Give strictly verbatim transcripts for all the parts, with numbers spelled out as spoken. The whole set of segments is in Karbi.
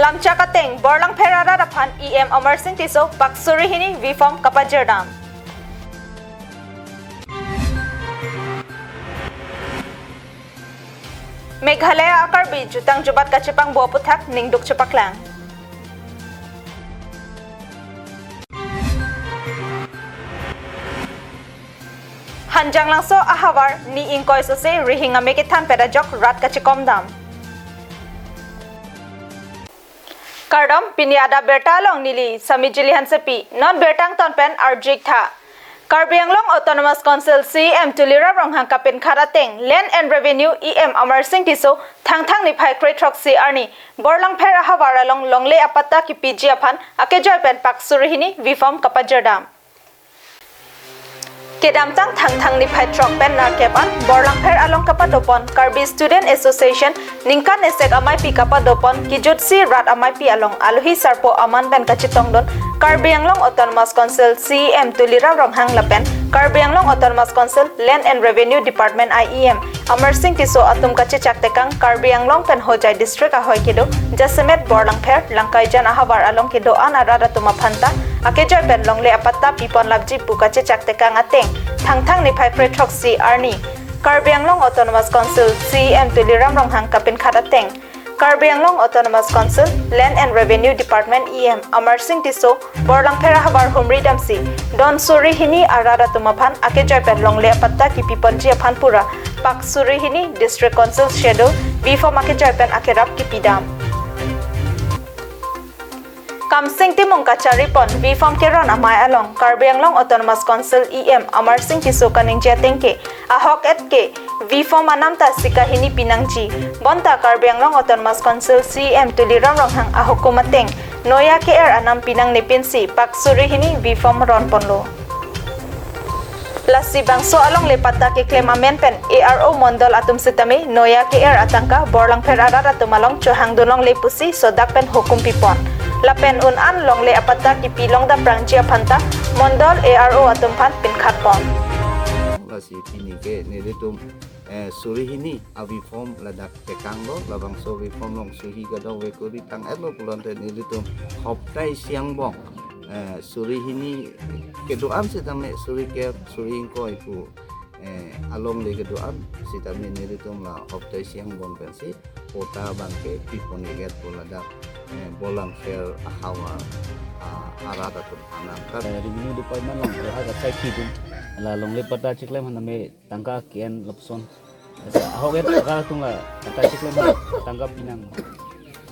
Lamchak ateng Borlangpher arat aphan E M Amarsing Tisso pak suri hini V form kapajirdam. Meghalaya a-Karbi jutang jubat kachepangbo aputhak ningduk chepaklang. Hanjanglangso ahavar ni ingkoi sose rihing ame kethanpet ajok rat kachekomdam. Kardom, pini adap birta along neli Samijili Hansepi, non birta angton pen arju-ik tha. Karbi Anglong Autonomous Council C E M Tuliram Ronghang kapinkhat ateng Land and Revenue E M Amarsing Tisso Thangthang niphai kre-throksi arni Borlangpher ahavar along longle apatta kipiji aphan akejoi pen pak suri hini V form kapajirdam. Kedamtang Thangthang niphai throk pen nerkep an Borlangpher along kapadopon Karbi Student Association ningkan esek ameipi kapadopon kijutsi rat ameipi along alohi sarpo aman pen kachetongdun Karbi Anglong Autonomous Council C E M Tuliram Ronghang lapen Karbi Anglong Autonomous Council Land and Revenue Department I E M Amarsing Tisso atum kachechak tekang Karbi Anglong pen Hojai district ahoi kedo jasemet Borlangpher, Langkaijan ahavar along kedo-an arat atum aphanta akejoi pen longle apatta pipon lapji pu kachechak tekang ateng Thangthang niphai kre-throksi arni Karbi Anglong Autonomous Council C E M Tuliram Ronghang kapinkhat ateng Karbi Anglong Autonomous Council Land and Revenue Department E M Amarsing Tisso Borlangpher ahavar humri damsi don suri hini arat atum aphan akejoi pen longle apatta kipiponji aphan pura pak suri hini District Council schedule V form akejoi pen akerap kipidam. Kamsing Timung kacharipon V form keron amei along Karbi Anglong Autonomous Council E M Amarsing Tisso kaningje ateng ke ahok et ke V form anam ta sika hini pinangji. Bonta Karbi Anglong Autonomous Council C E M Tuliram Ronghang ahukum ateng noya ke-er anam pinangne pensi pak suri hini V form ronponlo. Lasi bangso alongle patta keklem amen pen A R O mondol atum sitame noya ke-er atangka Borlangpher arat atum along chohangdun longle pusi sodak pen hukum pipon. Lapen un-an longle apatta kipi longdam prangji aphanta mondol A R O atum aphan pinkhatpon. Lasi pini ke nelitum, eh, suri hini a-V form ladak tekanglo, labangso V form along suhi kadokave kori tang-etlo pulote nelitum hoptai isi angbong, eh, suri hini kedo-an sitame suri kep, suri ingkoi pu, eh, alongle kedo-an sitame nelitum la hoptai isi angbong pensi patta abangke pipon-ikpo ladak, eh, Borlangpher ahavar, ah, arat atum aphan. Kan, eh, Revenue Department along, eh, ha kachaikidun. La longle patta chiklem aphan tame tangka ke-en lapuson. Ahok et arat atum la patta chiklem aphan tangka pinang.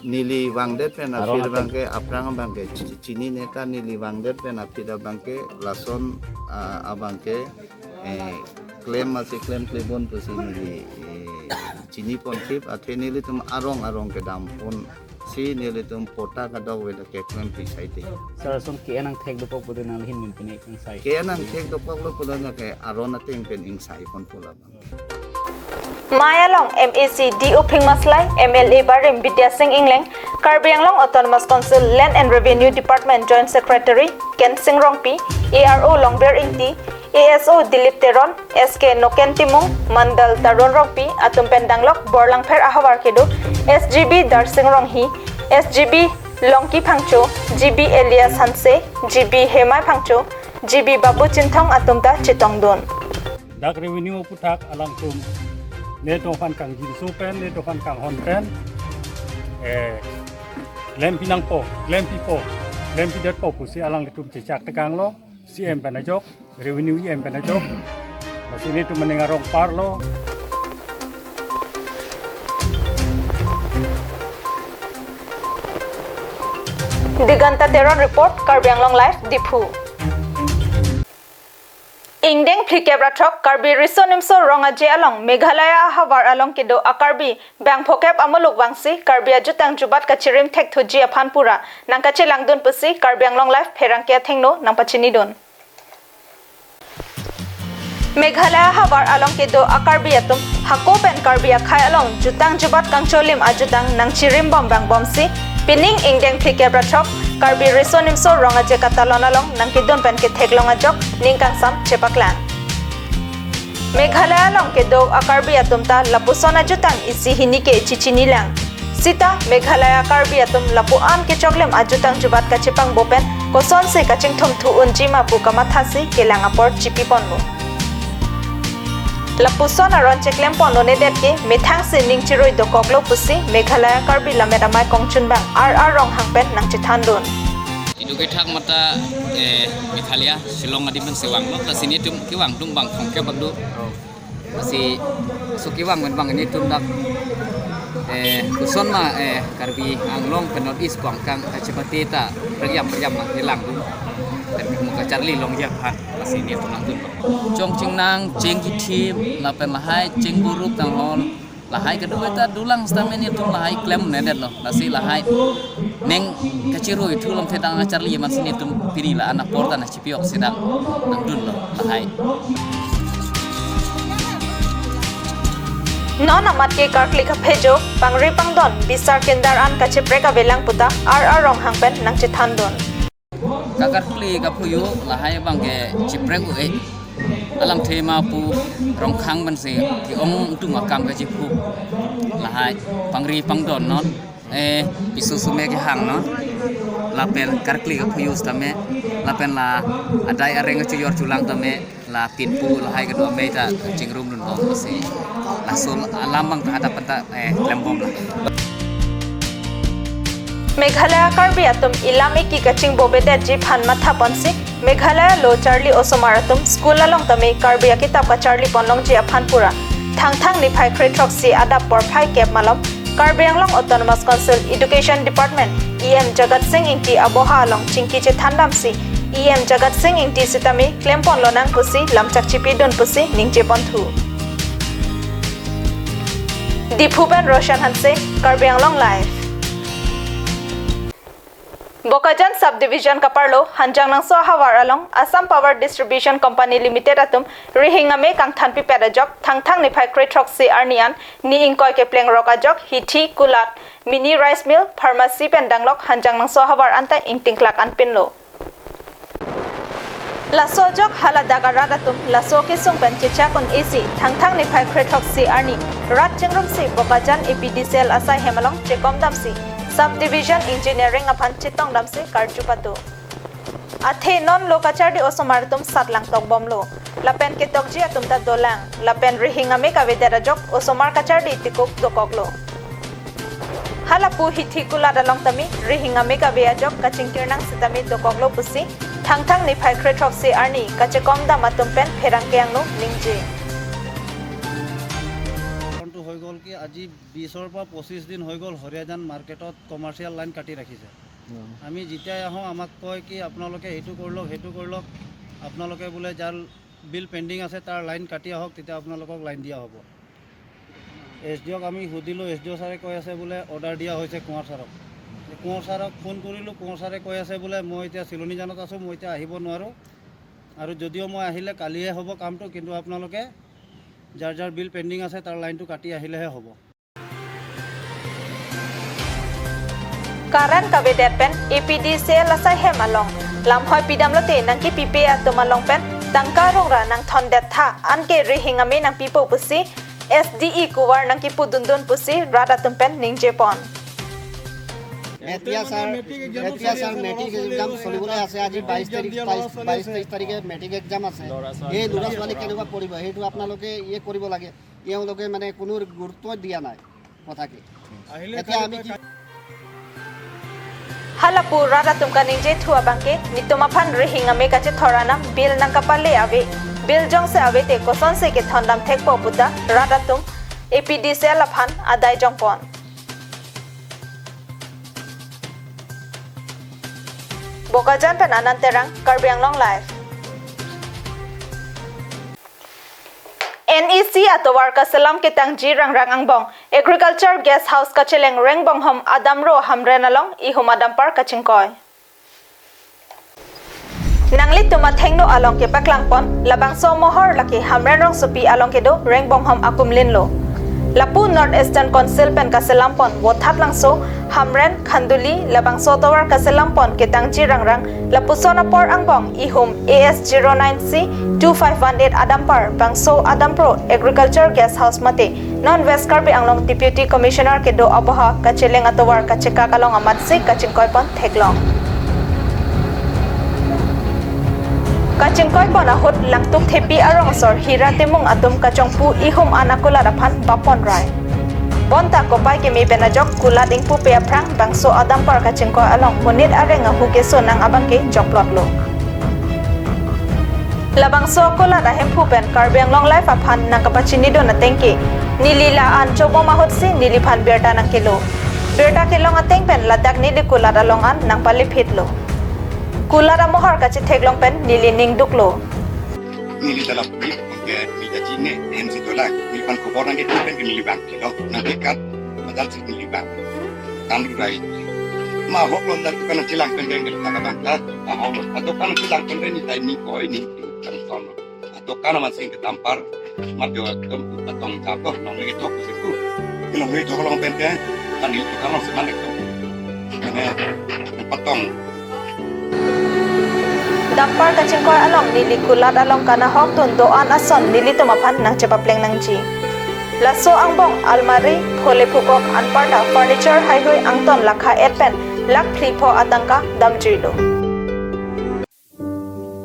Neli vangdet pen aphi aron atum abangke, aphrang abangke chi-, chinine ta neli vangdet pen aphi abangke lason, ah, abangke, eh, klem masi klem klebon pusi neli, eh, chiniponthip, athe nelitum arong arong kedamponsi nelitum patta kadokave ta keklem pi saite. Sir, lason ke-en angthek dokok pute nangli ahin min pine ingsai. Ke-en angthek dokoklo pulote ke aron ateng pen ingsaiponpo labang. Mei along M A C D O Phingmaslai, M L A barim Bidya Sing Engleng, Karbi Anglong Autonomous Council Land and Revenue Department Joint Secretary Kensing Rongpi, A R O Longbir Ingti, A S O Dilip Teron, S K Noken Timung, Mandal Tarun Rongpi atum pen danglok Borlangpher ahavar kedo S G B Darsing Ronghi, S G B Longki Phangcho, G B Elias Hanse, G B Hemai Phangcho, G B Babu Chinthong atum ta chetongdun. Dak revenue aputhak alangtum nelitum aphan kangjinso pen, nelitum aphan kanghon pen, eh, klem pinangpo, klem pipo, klem pidetpo pusi alanglitum chechak tekanglo, C M pen ajok, Revenue E M pen ajok. Lasi nelitum aning arong parlo. Diganta Teron report, Karbi Anglong Live, Diphu. Ingdeng phlikep ra throk Karbi Riso Nimso Rong Aje along Meghalaya ahavar along kedo a-Karbi bang phokep amuluk vangsi Karbi ajutang jubat kachirim thekthuji aphan pura nangkachelangdun pusi Karbi Anglong Live pherangke athengno nangpachinidun. Meghalaya ahavar along kedo a-Karbi atum hako pen Karbi akhei along jutang jubat kangcholim ajutang nangchirimbom vangbomsi pining ingdeng phlikep ra throk Karbi Riso Nimso Rong Aje katalon along nangkedun pen ketheklong ajok ning kangsam chepaklang. Meghalaya along kedo a-Karbi atum ta lapuson ajutang isi hini ke chichinilang. Sita Meghalaya Karbi atum lapu-an kechoklem ajutang jubat kachepangbo pen kosonsi kachingthum thu unji ma pu kamathasi kelang apor chipiponlo. Lapuson aron cheklempon lonedet ke methangsi ning chirui dokoklo pusi Meghalaya Karbi Lammet Amei kongchunbang R R Ronghang pen nangchethandun. Iduke thak mata, eh, Meghalaya, Shillong adim pen si vanglo, lasi netum kevang atum bang thomkep bang do. Lasi so kevang pen bang netum dak, eh, koson ma, eh, Karbi Anglong pen North East pangkang kachepate ta, periam periam ma kelang do. Karbi mo kacharli longji aphan, lasi netum nangdun bang. Chong chingnang, cheng kithim, lapen lahai, cheng buruk tanghol, lahai kedo beta dolang sitame netum lahai klemnedetlo. Lasi lahai ning kachirui thu longthe tang charli mansi netum pini la-an apor ta nangchipi-ok si dak nangdunlo lahai. Non amat ke karkli kaphejo, pangri pangdon, bisar kindar an kacheprek avelang puta R R Ronghang pen nangchethandun. Kakarkli kaphuyu lahai bang ke chiprek u-e. Alamthe ma pu Ronghang pensi ke-ong atum akam kachiphu. Lahai pangri pangdon non, eh, piso sume kehang non. Lapen karkli kaphuyu sitame, lapen la adai areng kachojor chulang tame, la pinpu lahai kedo amei ta chingrumdunbom pusi laso alam bang ta hadap pen ta, eh, klembomlo. Meghalaya Karbi atum ilam iki kachingbobedet ji aphan mathaponsi Meghalaya lo charli osomar atum school along tame Karbi akitap kacharlipon longji aphan pura Thangthang niphai kre throksi adap porphai kep malom Karbi Anglong Autonomous Council Education Department E M Jagat Sing Engti aboha along chingki chethandamsi E M Jagat Sing Engti sitame klempon lonang pusi lamchak chipidun pusi ningjeponthu. Diphu pen Roshan Hanse, Karbi Anglong Live. Bokajan Subdivision kaparlo Hanjangnangso ahavar along Assam Power Distribution Company Limited atum rihing amei kangthanpipet ajok Thangthang niphai kre throksi arni an ni ingkoi keplengrok ajok hithi, kulat, mini rice mill, pharmacy pen danglok Hanjangnangso ahavar anta ingtingklak anpinlo. Laso ajok haladak arat atum laso kesung pen chechak un-esi Thangthang niphai kre throksi arni rat chingrumsi Bokajan A P D C L asai hem along chekomdamsi Subdivision Engineering aphan chetongdamsi karju pado. Athe non lo kacharli osomar atum satlang tokbomlo. Lapen ketokji atum ta dolang. Lapen rihing amei kavedet ajok osomar kacharli tikuk dokoklo. Halapu hithi kulat along tame rihing amei kave ajok kachingkirnang sitame dokoklo pusi Thangthang niphai kre throksi arni kachekomdam atum pen pherangke angno ningje. Kontu hoi gol ki aji bisor pa pochis din hoi gol Horiajan market ot commercial line kati rakhise. আমি যেতিয়াই আহোঁ, আমাক কয় কি আপোনালোকে এইটো কৰি লওক, সেইটো কৰি লওক, আপোনালোকে বোলে যাৰ বিল পেণ্ডিং আছে তাৰ লাইন কাটি আহক, তেতিয়া আপোনালোকক লাইন দিয়া হ'ব। এছ ডি অ'ক আমি সুধিলোঁ, এছ ডি অ' ছাৰে কৈ আছে বোলে অৰ্ডাৰ দিয়া হৈছে কুঁৱৰ ছাৰক। কুঁৱৰ ছাৰক ফোন কৰিলোঁ, কুঁৱৰ ছাৰে কৈ আছে বোলে মই এতিয়া চিলনীজানত আছোঁ, মই এতিয়া আহিব নোৱাৰোঁ, আৰু যদিও মই আহিলে কালিয়ে হ'ব কামটো, কিন্তু আপোনালোকে যাৰ যাৰ বিল পেণ্ডিং আছে তাৰ লাইনটো কাটি আহিলেহে হ'ব। Current kavedet pen A P D C L asai hem along lamhoi pidamlote nangkipipe atum along pen tangka rungra nangthondetha, anke rihing amei nangpipo pusi S D E kuvar nangkipudundun pusi rat atum pen ningjepon. এতিয়া ছাৰ, এতিয়া sir matric exam চলিবলৈ আছে। আজি বাইছ তাৰিখ, বাইছ, বাইছ তেইছ তাৰিখে মেট্ৰিক এক্সাম আছে। এই ল'ৰা ছোৱালী কেনেকুৱা পঢ়িব, সেইটো আপোনালোকে ইয়ে কৰিব লাগে। এওঁলোকে মানে কোনো গুৰুত্ব দিয়া নাই কথাকে। এতিয়া আমি কি Halapu rat atum kaningje thu abangke, nitum aphan rihing amei kachethor anam bill nangkapale ave. Bill jongsi ave te kosonsi kethondam thekpo puta rat atum A P D C L aphan adai jongpon. Bokajan pen Anand Terang, Karbi Anglong Live. N E C atovar kaselam ketangji rangrang angbong Agriculture Guest House kacheleng Rengbonghom Adamro Hamren along ihum adampar kachingkoi. Nanglitum athengno along kepaklangpon labangso amohor lake Hamren rongsopi along kedo Rengbonghom akumlinlo. Lapu North Eastern Council pen kaselam pon Vothatlangso, Hamren, Khanduli, labangso atovar kaselam pon ketangji rangrang, lapuson apor angbong ihum A S zero nine C two five one eight adampar bangso adampro Agriculture Guest House mate non West Karbi Anglong Deputy Commissioner kedo aboha kacheleng atovar kachekak along amatsi kachingkoi pon theklong. Kachingkoi pon ahut Langtuk Thepi arongsor Hira Timung atum kachongpu ihum an akulat aphan bap pon rai. Bonta kopai keme pen ajok kulat ingpupe aphrang bangso adampar kachingkoi along monit areng ahu keso nang abangke joklotlo. Labangso akulat ahemphu pen Karbi Anglong Live aphan nangkapachinidun atengke, neli la-an chobom ahutsi neliphan birta nangkelo. Birta kelong ateng pen ladak neli kulat along an nangpalephitlo. Kulat amohor kachetheklong pen neli ningduklo. Neli ta la puli ke neli ta chine hem si dolang. Neliphan khobor nangkepi pen ke neli bang kelo. Nangkekat madal si neli bang. Kan rai. Ma hok lon dan dukan chelang pen pen ke ta bang ta. Ah, hok lon. Adokan chelang pen pen ni tai ni koi ni. Kan son. Adokan aman sing ke tampar. Mat jo tum patong chap to. Nong lagi tok situ. Nong lagi tok long pen ke. Kan ni dukan long seman ke. Kene patong. Dampar kachingkoi along neli kulat along kanahok tun do-an ason nelitum aphan nangchepapleng nangji. Laso angbong almari, phole phukok anparta furniture haihui angton lakha et pen lakh phli pho atangka damjuilo.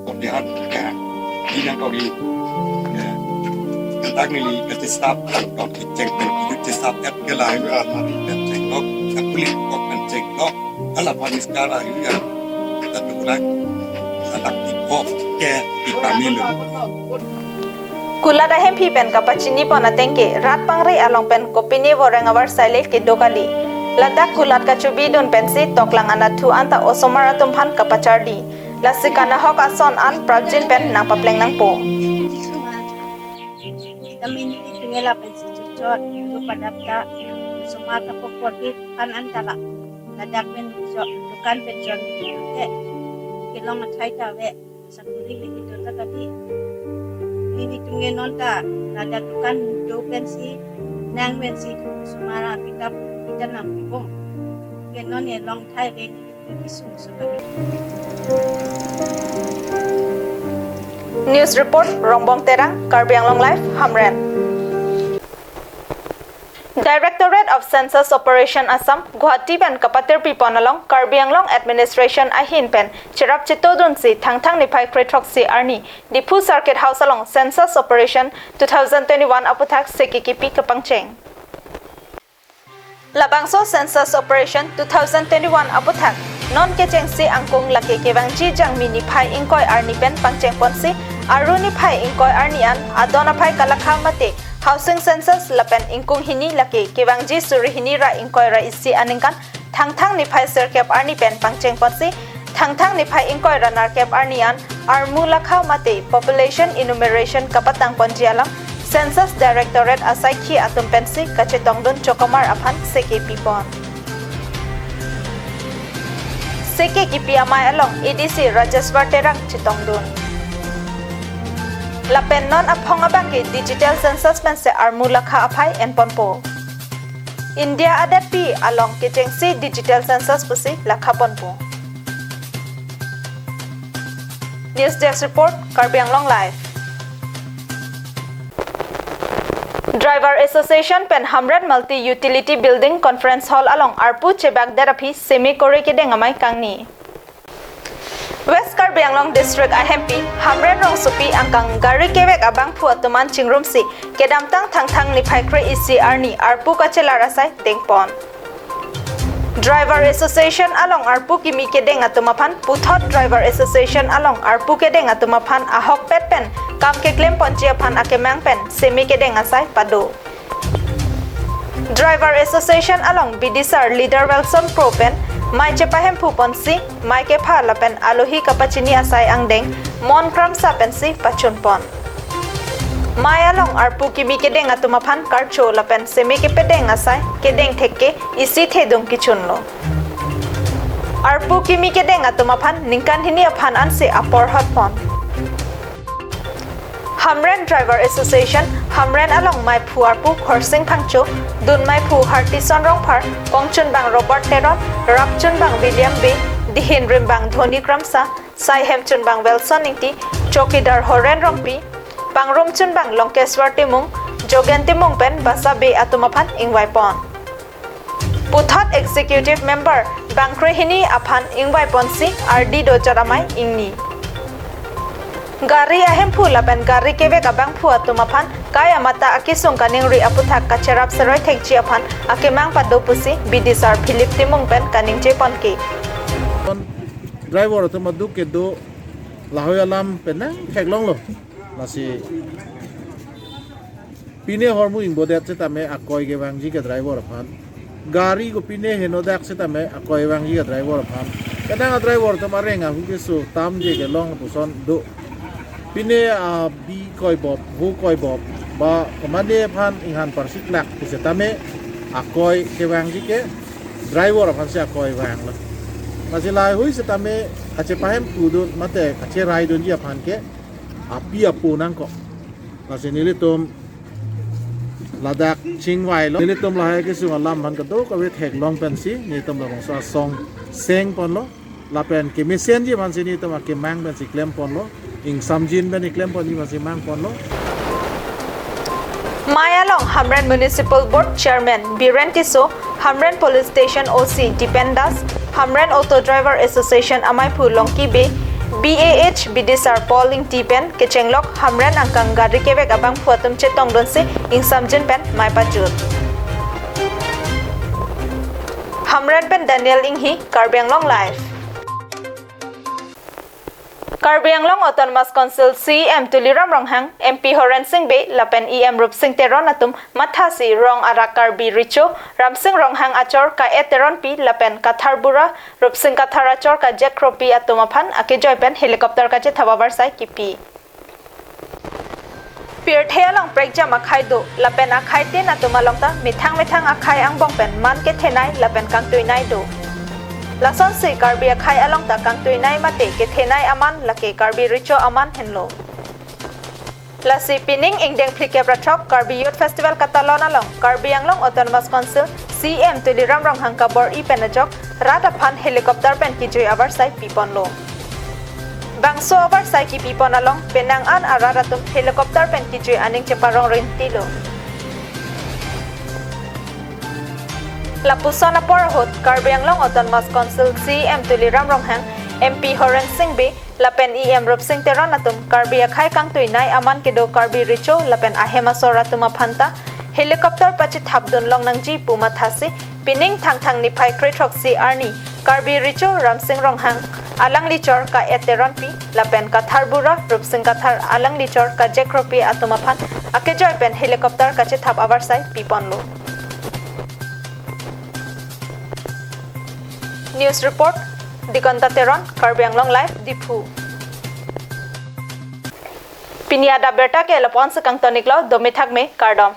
Kodihan ka, dinang kau di, ya, kentak neli kachesap, kau kiceng pen kicesap et ke lahai almari pen chenglok, kakulit kok pen chenglok. Hala paniskar ayu ya. Tatu kurang. Atak tipo ke ipamilo. Kulat ahemphi pen kapachini pon atengke rat pangre along pen kopine voreng avar saile kedo kali. Ladak kulat kachubidun pensi toklang anathu anta osomar atum aphan kapacharli. Lasi kanahok ason an prapjin pen nangpapleng nangpo. Kami ini tungela pensi cucot, itu padap ta, semua ta pokok di pan antara. Ladak pen jo, dukan pen jon ke, kelong athai ta ve, sakuri ve itu ta kati. Ini tungge non ta, ladak dukan do pensi, nang pensi, semua ra pick up, kita nang bom. Tungge non ye long thai ve. News report, Rongbong Terang, Karbi Anglong Live, Hamren. Directorate of Census Operation Assam, Guwahati pen kapatirpi pon along Karbi Anglong Administration ahin pen cherap chetodunsi Thangthang niphai krethroksi arni Diphu Circuit House along Census Operation two thousand twenty-one aputhak seke kipi kapangcheng. Labangso Census Operation two thousand twenty-one aputhak non kechengsi angkung lake kevangji Jangmi niphai ingkoi arni pen pangcheng ponsi Aru niphai ingkoi arni an adon aphai kalakha mate Housing Census lapen ingkung hini lake kevangji suri hini ra ingkoi ra isi aningkan Thangthang niphai sirkep arni pen pangcheng ponsi Thangthang niphai ingkoi ra nerkep arni an armu lakha mate population enumeration kapatang ponji alam Census Directorate asaikhi atum pensi kachetongdun chokomar aphan seke pipon. Seke kipi amei along A D C Rajeswar Terang chetongdun. Lapen non aphong abangke digital census pensi armu lakha aphai enponpo. India adatpi along kechengsi digital census pusi lakha ponpo. News Desk Report, Karbi Anglong Live. Driver Association pen Hamren Multi Utility Building Conference Hall along arpu chebakdet aphi seme kore kedeng amei kangni. West Karbi Anglong District ahempi Hamren rongsopi angkang gari kevek abangphu atum an chingrumsi kedamtang Thangthang niphai kre-isi arni arpu kachelar asai dengpon. Driver Association along arpu kimi kedeng atum aphan puthot Driver Association along arpu kedeng atum aphan ahokpet pen kam keklem ponji aphan akemang pen seme kedeng asai pado. Driver Association along bidisar leader Wilson Kro pen mei chepahemphu ponsi mei kepha lapen alohi kapachini asai angdeng mon kramsa pensi pachun pon. Mei along arpu kimi kedeng atum aphan karcho lapen seme kepedeng asai kedeng thekke isi thedung kichunlo. Arpu kimi kedeng atum aphan ningkan hini aphan ansi apor hot pon. Hamren Driver Association Hamren along maiphu arpu Khorsing Phangcho, dun maiphu Hartison Rongphar, kongchunbang Robert Teron, rapchunbang William Bey, dihin rimbang Dhoni Kramsa, saihem chunbang Wilson Ingti, chowkidar Horen Rongpi, pangrumchunbang Longkeswar Timung, Jogen Timung pen Basa Bey atum aphan ingvaipon. Puthot Executive Member bangkrehini aphan ingvaiponsi ardi do jat amei ingni. Gari ahemphu lapen gari kevek abangphu atum aphan kai amata akesung kaningri aputhak kacherap seroi thekji aphan akemang pado pusi bidisar Philip Timung pen kaningjeponke. Driver atum aduk kedo lahei alam penang theklonglo. Lasi pine ahormu ingbodet setame akoi kevangji ke driver aphan. Gari kopine henodak setame akoi vangji ke driver aphan. Kadang a driver atum areng ahu keso tamje kelong puson do. Pine abi koibop, vo koibop, ba komatne aphan inghan parsiklak pu setame akoi kevangji ke driver aphansi akoi vanglo. Lasi laheihui setame kachepahemphu dun mate kacheraidunji aphan ke api apo nangkok. Lasi nelitum ladak chingvailo. Nelitum lahei kesung alam aphan kadokave theklong pensi nelitum labangso asong sengponlo. Lapen kemesenji aphansi nelitum akemang pensi klemponlo. Ingsamjin pen iklemponji aphansi mangponlo. Mei along Hamren Municipal Board Chairman Biren Tisso, Hamren Police Station O C Dipen Das, Hamren Auto Driver Association amaiphu Longki Bey, B A H bidisar Paul Ingti pen kechenglok Hamren angkang gari kevek abangphu atum chetongdunsi ingsamjin pen mei pajut. Hamren pen Daniel Inghi, Karbi Anglong Live. Karbi Anglong Autonomous Council C E M Tuliram Ronghang, M P Horen Sing Bey lapen E M Rupsing Teron atum mathasi rong arak Karbi Recho Ramsing Ronghang achor Ka-et Teronpi lapen Kathar Bura Rupsing Kathar achor Ka Jack Kropi atum aphan akejoi pen helicopter kachethap avarsai kipi. Pirthe along prekjam akhei do, lapen akhei tin atum along ta methang methang akhei angbong pen man kethenei lapen kangtuinei do. Lasonsi Karbi akhei along ta kangtuinei mate kethenei aman lake Karbi Recho aman henlo. Lasi pining ingdeng phlikep ra throk Karbi Youth Festival katalon along Karbi Anglong Autonomous Council C E M Tuliram Ronghang kabor-i pen ajok rat aphan helicopter pen kejui avarsai piponlo. Bangso avarsai kipipon along penang an arat atum helicopter pen kejui aning cheparong rintilo. Lapuson apor ahut Karbi Anglong Autonomous Council C E M Tuliram Ronghang, M P Horen Sing Bey lapen E M Rupsing Teron atum Karbi akhei kangtuinei aman kedo Karbi Recho lapen ahem asor atum aphan ta helicopter pachethapdun longnangji pu mathasi pining Thangthang niphai kre throksi arni Karbi Recho Ramsing Ronghang alangli chor Ka-et Teronpi lapen Kathar Bura Rupsing Kathar alangli chor Ka Jack Kropi atum aphan akejoi pen helicopter kachethap avarsai piponlo. News report, Dikonta Teron, Karbi Anglong Live, Diphu. Pini adap abirta ke lapu-ansi kangtoniklo, dome thakme, kardom.